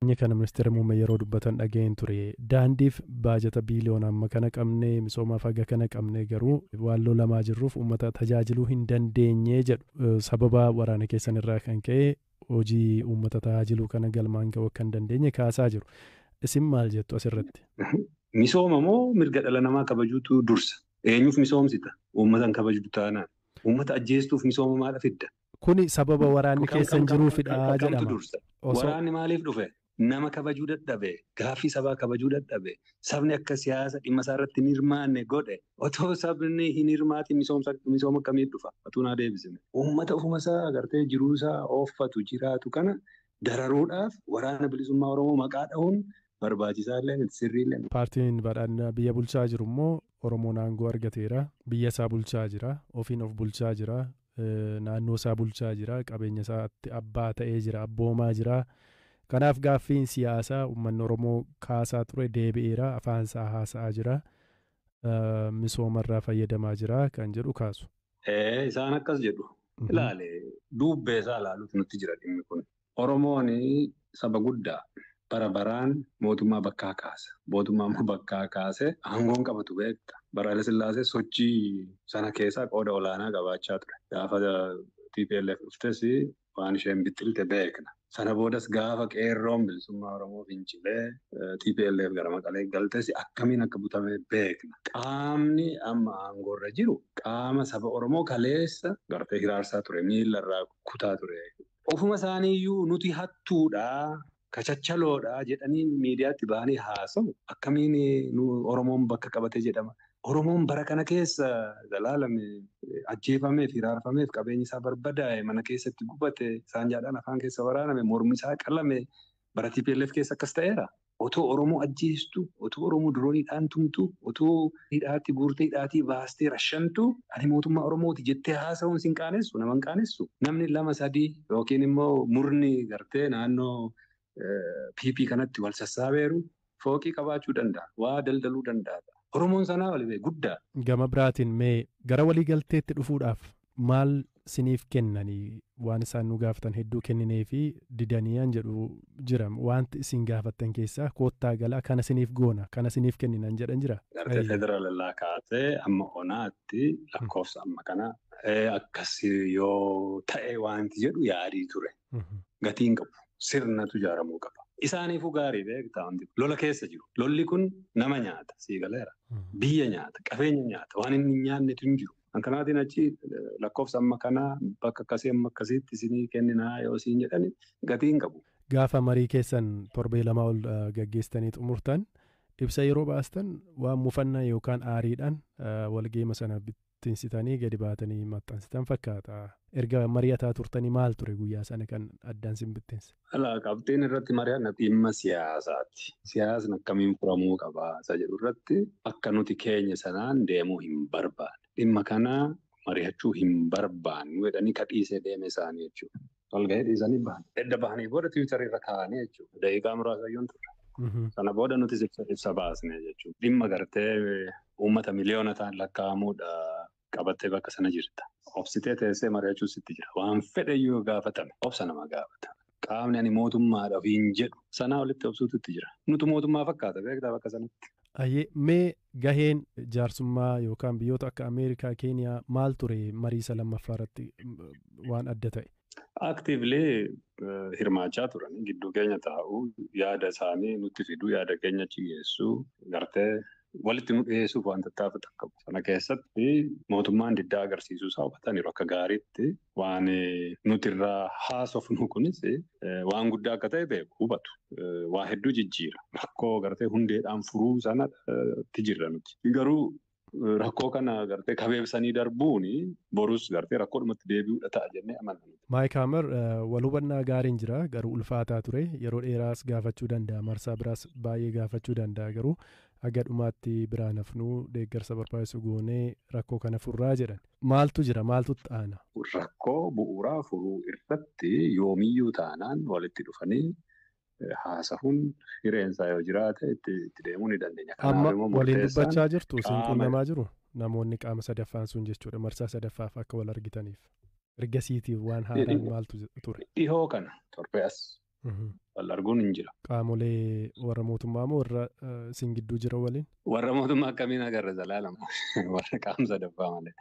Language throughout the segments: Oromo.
Inni kana ministeera muummee yeroo dubbatan dhaga'een ture. Daandiif baajata biiliyoona amma kana qabne, misoomaaf haga kana qabne, garuu waan lolamaa jirruuf uummata tajaajiluu hin dandeenye jedhu. Sababa waraana keessan irraa kan ka'e hojii uummata tajaajiluu kana galmaan ga'uu akka hin dandeenye kaasaa jiru. Isin maal jettu asirratti? Misooma moo mirga dhala namaa kabajuutu dursa? Eenyuuf misoomsita? Uummata hin kabajdu taanaan. Uummata ajjeestuuf misooma maal fidda? Kuni sababa waraanni keessa hin jiruufidha jedhama. Waraanni maaliif dhufe? Nama kabajuu dadhabe, gaaffii sabaa kabajuu dadhabe, sabni akka siyaasa dhimma isaa irratti hin hirmaanne godhe, otoo sabni hin hirmaatin misooma akkamii dhufa? Otuu naa deebisine. Uummata ofuma isaa agartee jiruu isaa ooffatu jiraatu kana dararuudhaaf waraana bilisummaa Oromoo maqaa dha'uun barbaachisaa illee sirrii illee. Paartiin badhaadhina biyya bulchaa jiru immoo Oromoon aangoo argateera. Biyya isaa bulchaa jira. Ofiin of bulchaa jira. Naannoo isaa bulchaa jira. Qabeenya isaatti abbaa ta'ee jira. Abboomaa jira. Kanaaf gaaffiin siyaasaa uummanni Oromoo kaasaa ture deebi'eera. Afaan isaa haasa'aa jira. Misoomarraa fayyadamaa jira kan jedhu kaasu. Isaan akkas jedhu. Ilaale duubbee isaa ilaaluutu nutti jira dhimmi kun. Oromoon saba guddaa. Bara baraan mootummaa bakkaa kaasa. Mootummaa immoo bakkaa kaase aangoon qabatu beekta. Bara Hayilasillaasee sochii sana keessaa qooda olaanaa qabaachaa ture. Gaafa TPLF dhuftes waan isheen bixxilte beekna. Sana boodas gaafa qeerroon bilisummaa Oromoo fincilee TPLF gara Maqalee galtes akkamiin akka butame beekna. Qaamni amma aangoorra jiru qaama saba Oromoo kaleessa gartee hiraarsaa ture, miilarraa kutaa ture. Ofuma isaaniiyyuu nuti hattuudhaa, kachachaloodhaa jedhanii miidiyaatti bahanii haasawu. Akkamiin Oromoon bakka qabate jedhama. Oromoon bara kana keessa dalaalame, ajjeefameef, hiraarfameef, qabeenyi isaa barbadaa'e, mana keessatti gubate, saanjaadhaan afaan keessa waraaname, mormi isaa qalame, bara TPLF keessa akkas ta'eera. Otoo Oromoo ajjeestu, otoo Oromoo dirooniidhaan tumtu, otoo hidhaatti guurtee hidhaatii baastee rashantu, ani mootummaa Oromooti jettee haasa'uun sin qaanessu, nama hin qaanessu. Namni lama sadii yookiin immoo murni gartee naannoo PP kanatti wal sassaabeeru fooqii qabaachuu danda'a, waa daldaluu danda'a. Oromoon sanaa walii guddaa. Gama biraatiin mee gara waliigalteetti dhufuudhaaf maal siniif kennanii waan isaan nu gaafatan hedduu kenninee fi didanii an jedhu jira. Wanti isin gaafattan keessaa koottaa galaa kana siniif goona kana siniif kenninan jedhan jira. Gartee federaalallaa kaasee amma onaatti lakkoofsa amma kana akkas yoo ta'e wanti jedhu yaadii ture. Gatiin qabu. Sirnatu ijaaramuu qaba. Isaaniifuu gaarii beektaa wanti lola keessa jiru. Lolli kun nama nyaata sii galeera. Biyya nyaata, qabeenya nyaata, waan inni hin nyaannetu hin jiru. Kanaatiin achi lakkoofsa amma kanaa bakka akkasii amma akkasiitti isinii kenninaa yoo isiin jedhani gatii hin qabu. Gaafa marii keessan torbee lama ol gaggeessitanii xumurtan ibsa yeroo baastan waan mufannaa yookaan aariidhaan walgeema sana bittinsitanii gadi baatanii maxxansitan fakkaata. Erga mari'ataa turtanii maal ture guyyaa sana kan addaan sin bittinse? Alaa qabxiin irratti mari'anna dhimma siyaasaati. Siyaasni akkamiin furamuu qabaa isa jedhu irratti akka nuti keenya sanaan deemuu hin barbaanne. Dhimma kana mari'achuu hin barbaannu jedhanii kadhiisee deeme isaanii jechuudha. Walgahii dhiisanii bahan. Edda bahanii booda tiwiitarii irra kaa'anii jechuudha. Daqiiqaa muraasa iyyuu hin turre. Sana booda nutis ibsa baasne jechuudha. Dhimma gartee uummata miliyoona ta'an lakkaa'amuudha qabattee bakka sana jirta. Obsitee teessee mari'achuu sitti jira. Waan fedhe iyyuu gaafatame. Obsa nama gaafata. Qaamni ani mootummaadhaaf hin jedhu sanaa olitti obsuutu itti jira. Nutu mootummaa fakkaata beektaa bakka sanatti. Ayyee mee gaheen jaarsummaa yookaan biyyoota akka Ameerikaa, Keeniyaa maal ture marii isa lammaffaa irratti waan adda ta'e? Actively hirmaachaa turan gidduu keenya taa'uu, yaada isaanii nutti fiduu, yaada keenya achi geessuu, gartee walitti nu dhiyeessuuf waan tattaafatan qabu. Sana keessatti mootummaan diddaa agarsiisuu isaa hubataniiru akka gaariitti waan nuti irraa haasofnu kunis waan guddaa akka ta'e beeku hubatu. Waa hedduu jijjiira. Rakkoo gartee hundeedhaan furuu sanatti jirra nuti. Garuu rakkoo kana gartee kabeebsanii darbuun borus gartee rakkoodhumatti deebi'uudha ta'a jennee amanna. Maayik Hamer wal hubannaa gaariin jira garuu ulfaataa ture yeroo dheeraas gaafachuu danda'a marsaa biraas baay'ee gaafachuu danda'a garuu haga dhumaatti biraan hafnuu deeggarsa barbaachisu goonee rakkoo kana furraa jedhan. Maaltu jira maaltu ta'ana? Rakkoo bu'uuraa furuu irratti yoomiyyuu taanaan walitti dhufanii haasahuun hireensaa yoo jiraate itti deemuu ni dandeenya. Amma waliin dubbachaa jirtu isin quunnamaa jiru namoonni qaama sadaffaan sun jechuudha marsaa sadaffaaf akka wal argitaniif. Ergasiitiif waan haaraan maaltu ture? Dhihoo kana torbee as Wal arguun hin jira. Qaamolee warra mootummaa moo warra isin gidduu jiran waliin? Warra mootummaa akkamiin agarra zalaalama? Warra qaama sadaffaa malee.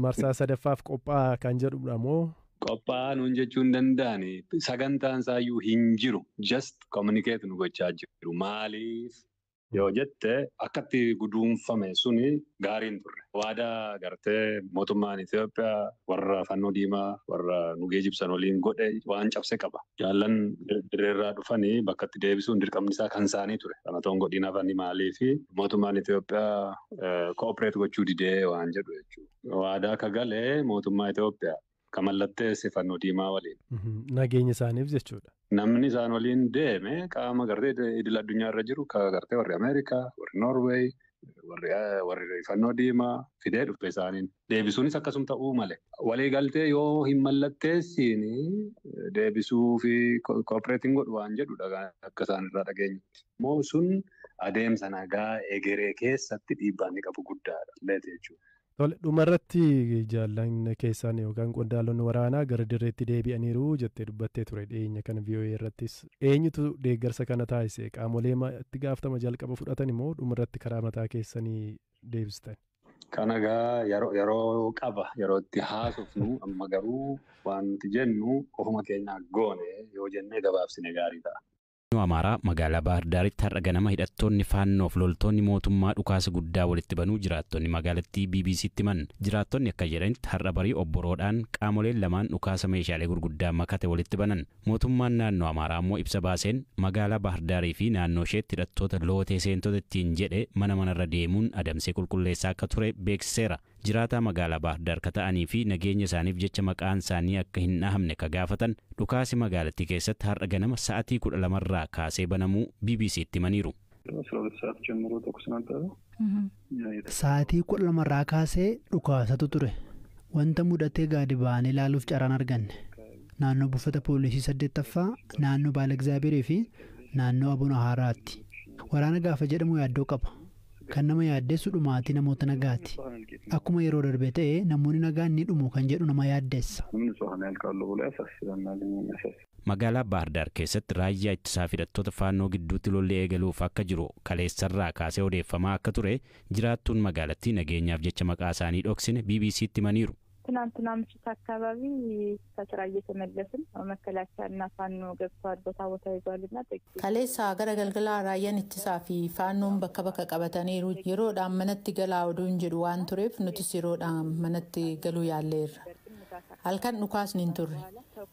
Marsaa sadaffaaf qophaa'aa kan jedhudha moo? Qophaa'aa nuun jechuu hin danda'ani. Sagantaan isaayyuu hin jiru. Just communicate nu gochaa jiru. Maaliif yoo jette akkatti guduunfame suni gaarii hin turre. Waadaa gartee mootummaan Itoophiyaa warra fannoo diimaa warra nu geejibsan waliin godhe waan cabse qaba. Jaallan dirreerraa dhufanii bakka itti deebisuun dirqamni isaa kan isaanii ture. Kana toon godhiin hafanii maaliifi mootummaan Itoophiyaa cooperate gochuu didee waan jedhu jechuudha. Waadaa ka galee mootummaa Itoophiyaa ka mallatteesse fannoo diimaa waliin. Nageenya isaaniif jechuudha. Namni isaan waliin deeme qaama gartee idil addunyaa irra jiru ka gartee warri Ameerikaa, warri Noorweey, warri fannoo diimaa fidee dhufe isaaniin. Deebisuunis akkasuma ta'uu malee. Waliigaltee yoo hin mallatteessiin deebisuu fi kooppereetiin godhu waan jedhudha akka isaan irraa dhageenyutti. Immoo sun adeemsa nagaa egeree keessatti dhiibbaa inni qabu guddaadha jechuudha. Tole, dhumarratti jaallan keessaan yookaan qondaalonni waraanaa gara dirreetti deebi'aniiru jettee dubbattee ture dhiyeenya kana VOA irrattis. Eenyutu deeggarsa kana taasise? Qaamolee itti gaafatama jalqaba fudhatan immoo dhumarratti karaa mataa keessanii deebistan? Kana egaa yeroo qaba yeroo itti haasofnu amma garuu wanti jennu ofuma keenyaa goone yoo jennee gabaabsine gaarii ta'a. Amaaraa magaalaa Baahir Daaritti har'a ganama hidhattoonni faannoof loltoonni mootummaa dhukaasa guddaa walitti banuu jiraattonni magaalattii BBCtti himan. Jiraattonni akka jedhanitti har'a barii obboroodhaan qaamoleen lamaan dhukaasa meeshaalee gurguddaa makate walitti banan. Mootummaan naannoo Amaaraa immoo ibsa baaseen magaalaa Baahir Daarii fi naannoo isheetti hidhattoota lootee seentota ittiin jedhe mana manarra deemuun adamsee qulqulleessaa akka ture beeksiseera. Jiraataa magaalaa Baahir Daar ka ta'anii fi nageenya isaaniif jecha maqaan isaanii akka hin dhahamne ka gaafatan dhukaasi magaalattii keessatti har'a ganama sa'atii 12 irraa kaasee banamuu BBCtti himaniiru. Sa'aatii 12 irraa kaasee dhukaasatu ture. Wanta mudatee gadi ba'anii ilaaluuf carraan arganne. Naannoo buufata poolisii 8ffaa, naannoo Baala Egzaabeerii fi naannoo Abuna Haaraatti. Waraana gaafa jedhamu yaaddoo qaba. Kan nama yaaddeessu dhumaatii namoota nagaati. Akkuma yeroo darbe ta'e namoonni nagaan ni dhumu kan jedhu nama yaaddeessa. Magaalaa Baahir Daar keessatti raayyaa ittisaa fi hidhattoota faannoo gidduutti lolli eegaluuf akka jiru kaleessarraa kaasee odeeffamaa akka ture jiraattuun magaalattii nageenyaaf jecha maqaa isaanii dhoksine BBCtti himaniiru. ትናንትና ምሽት አካባቢ ከስራ እየተመለስን መከላከያና ፋኖ ገብተዋል ቦታ ቦታ ይዟልና Kaleessa gara galgalaa raayyaan ittisaa fi faannoon bakka bakka qabataniiru yeroodhaan manatti galaa oduun jedhu waan tureef nutis yeroodhaan manatti galuu yaalleerra. Halkan dhukaasni hin turre.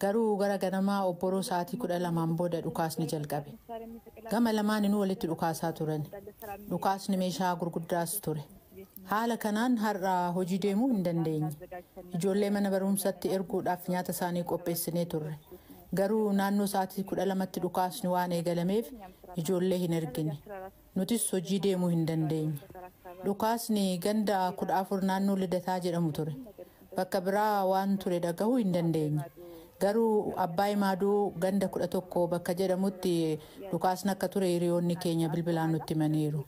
Garuu gara ganamaa obboroo sa'aatii 12 booda dhukaasni jalqabe. Gama lamaaninuu walitti dhukaasaa turan. Dhukaasni meeshaa gurguddaas ture. Haala kanaan har'a hojii deemuu hin dandeenye. Ijoollee mana barumsatti erguudhaaf nyaata isaanii qopheessinee turre. Garuu naannoo sa'aatii 12tti dhukaasni waan eegalameef ijoollee hin ergine. Nutis hojii deemuu hin dandeenye. Dhukaasni ganda 14 naannoo Lidataa jedhamu ture. Bakka biraa waan ture dhagahuu hin dandeenye. Garuu Abbaay Maaduu ganda 11 bakka jedhamutti dhukaasni akka ture hiriyoonni keenya bilbilaan nutti himaniiru.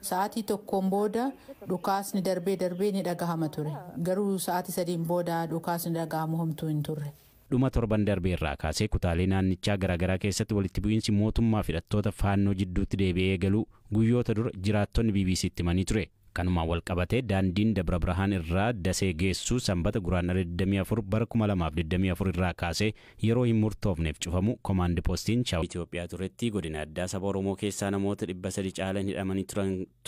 Sa'aatii 1 booda dhukaasni darbee darbee ni dhagahama ture. Garuu sa'aatii 3 booda dhukaasni dhagahamu homtuu hin turre. Dhuma torban darbee irraa kaasee kutaalee naannichaa garaagaraa keessatti walitti bu'iinsi mootummaa fi hidhattoota faannoo jidduutti deebi'ee eegaluu guyyoota dura jiraattonni BBCtti himanii ture. Kanumaan wal qabatee daandiin Dabra Birhaan irraa Dasee geessu sanbata guraandhala 24 bara 2024 irraa kaasee yeroo hin murtoofneef cufamu koomaandi poostiin Shawaa Itoophiyaa turetti godina addaa saba Oromoo keessaa namoota 300 caalan hidhamanii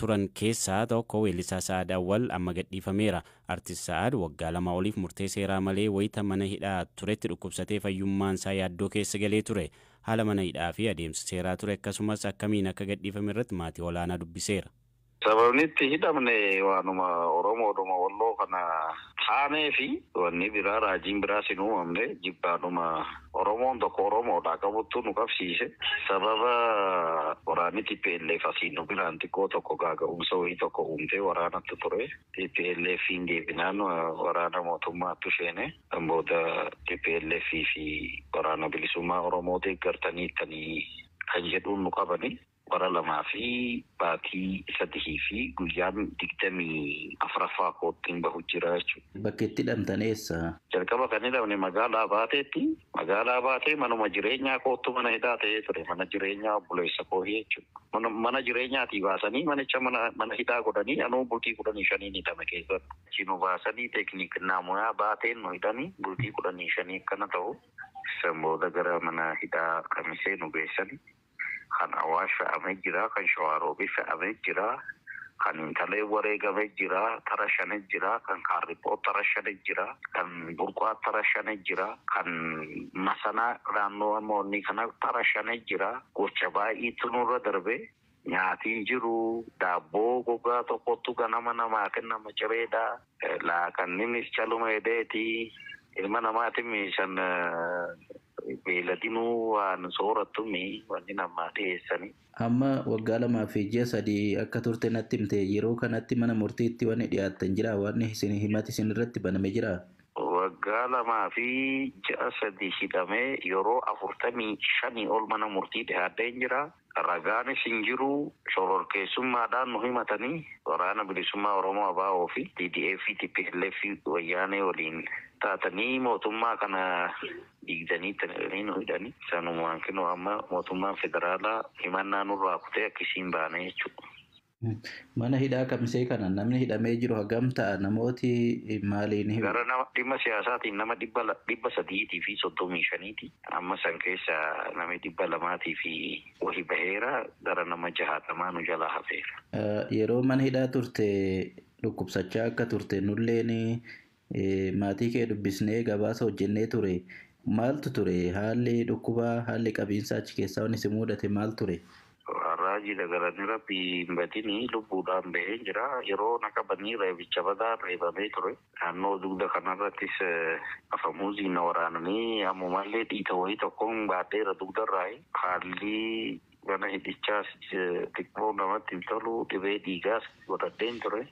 turan keessaa tokko weellisaa Sa'aad Awwal amma gadhiifameera. Artist Sa'aad waggaa 2 oliif murtee seeraa malee wayita mana hidhaa turetti dhukkubsatee fayyummaan isaa yaaddoo keessa galee ture. Haala mana hidhaa fi adeemsa seeraa ture akkasumas akkamiin akka gadhiifame irratti maatii olaanaa dubbiseera. Sababni itti hidhamne waanuma Oromoodhuma walloo kana taanee fi wanni biraa raajiin biraas hin uumamne jibbaadhuma Oromoon tokko Oromoodhaa qabuttu nu qabsiise. Sababa waraanni TPLF asiin nu biraan xiqqoo tokko gaaga'umsa wayii tokko uumtee waraanatti ture. TPLF hin deebinaan waraana mootummaattu seene. Kan booda TPLF fi waraana bilisummaa Oromoo deeggartanii ittanii kan jedhuun nu qabani. Bara 2 fi baatii 3 fi guyyaan 24ffaa koottiin bahu jira jechuudha. Bakki itti hidhamtan eessa? Jalqaba kan hidhamne magaalaa Baateetti. Magaalaa Baatee manuma jireenyaa koottu mana hidhaa ta'ee ture. Mana jireenyaa obboleessa koo jechuudha. Mana jireenyaatii baasanii manicha mana hidhaa godhanii anuu bultii 15 hidhame keessatti. Achi nu baasanii teekniik naamuyaa Baateen nu hidhanii bultii 15 akkana ta'u. San booda gara mana hidhaa Kamisee nu geessan. Kan Awaash fe'amee jira, kan Shawaaroobii fe'amee jira, kan Intalee wareegamee jira, tara shanee jira, kan Kaarriphoo tara shanee jira, kan Burqaa tara shanee jira, kan Masanaa naannoo Moonnii kana tara shanee jira. Gocha baay'eetu nurra darbe. Nyaatiin jiru, daabboo gogaa tokkotu ganama namaa kennama cireedha. Laakanninis caluma edeeti. Ilma namaatiin meeshaan beeladinuu waan sooratumi wanni namaa dhiyeessanii. Amma waggaa 2 fi ji'a 3 akka turte natti himte yeroo kanatti mana murtiitti wanni dhiyaattan jira wanni isin himati isin irratti baname jira. Waggaa 2 fi ji'a 3 hidhamee yeroo 45 ol mana murtii dhiyaatee jira. Ragaanis hin jiru shororkeessummaadhaan nu himatanii waraana bilisummaa Oromoo ABO fi TDF TPLF wayyaanee waliin taatanii mootummaa kana diigdanii ta'anii nu hidhanii. Sanumaan kinoo amma mootummaan federaalaa himannaa nurraa kutee akkasiin baane jechuudha. Mana hidhaa Kamisee kana namni hidhamee jiru hagam ta'a namooti maaliin himu? Gara nama dhimma siyaasaatiin nama 335ti. Amma san keessa namni 200 fi wahi baheera gara nama 60 nu jalaa hafeera. Yeroo mana hidhaa turte dhukkubsachaa akka turte nulleen maatii kee dubbisnee gabaasa hojjennee ture. Maaltu ture? Haalli dhukkubaa, haalli qabiinsa achi keessaa wanni si mudate maal ture? Raajii dagalanii rabbi hin badini lubbuudhaan bahee jira. Yeroo na qabanii reebicha badaa reebamee ture. Naannoo dugda kanarrattis afamuuziin na waraananii ammumallee dhiita wayii tokkoon baadheera dugdarraayi. Haalli mana hidhichaas xiqqoo namatti hin tolu dhibee dhiigaas godhadheen ture.